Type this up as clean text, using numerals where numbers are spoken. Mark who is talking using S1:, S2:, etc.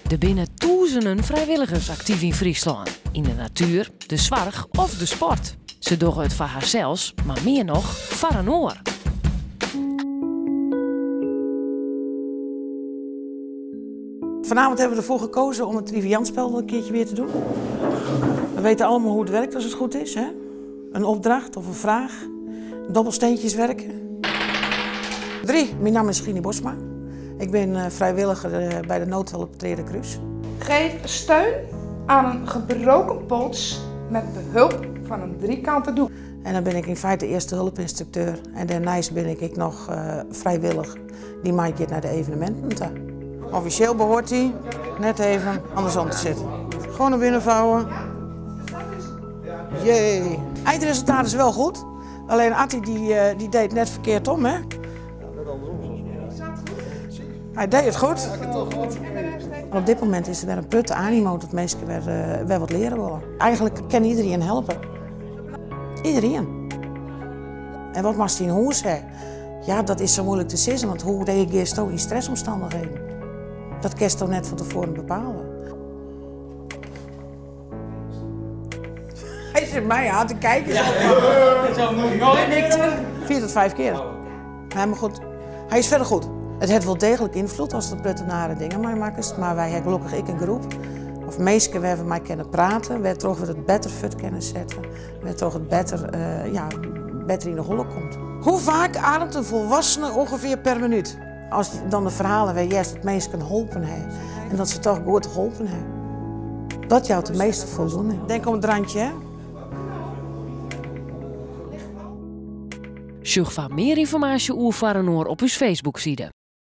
S1: Der binne tûzenen frijwilligers aktyf yn Fryslân. Yn de natuer, de soarch of de sport. Se dogge it foar harsels, mar mear noch foar in oar.
S2: Vanavond hebben we ervoor gekozen om het triviantspel een keertje weer te doen. We weten allemaal hoe het werkt als het goed is. Hè? Een opdracht of een vraag. Dobbelsteentjes werken. Drie. Mijn naam is Gini Bosma. Ik ben eh, vrijwilliger eh, bij de noodhulp het Rode Kruis.
S3: Geef steun aan een gebroken pols met behulp van een driekante doek.
S2: En dan ben ik in feite eerste hulpinstructeur. En daarnaast ben ik ik noch uh, vrijwillig die maakt naar de evenementen toe. Officieel behoort hij net even andersom te zitten. Gewoon naar binnen vouwen. Jee. Eindresultaat is wel goed. Alleen Attie die, eh, die deed net verkeerd om, hè? Hij deed het goed. Op dit moment is er weer een protte animo dat mensen weer, uh, weer wat leren willen. Eigenlijk kan iedereen helpen. Iedereen. En wat mag hij in huis hebben? Ja, dat is zo moeilijk te zeggen, want hoe reageer je in stressomstandigheden? Dat kun je toch net van tevoren bepalen. Hij zit mij aan te kijken. Ja.
S4: Zo nooit
S2: 4 tot 5 keer. Ja, maar goed, hij is verder goed. Het heeft wel degelijk invloed als de protte nare dingen meimakkest, maar wij hebben gelokkich ek in groep. Of minsken wêr't we mei kinne prate, wêrtroch't we it better fuort kinne sette, wêrtroch't it better, ja, better yn de holle komt. Hoe vaak ademt een volwassene ongeveer per minuut? As dan de ferhalen wer hearst dat minsken holpen hawwe en dat se toch goed holpen hawwe. Dat jout de measte foldoening. Denk om it randje, hè?
S1: Sjoch foar mear ynformaasje oer Foar Inoar op ús Facebookside.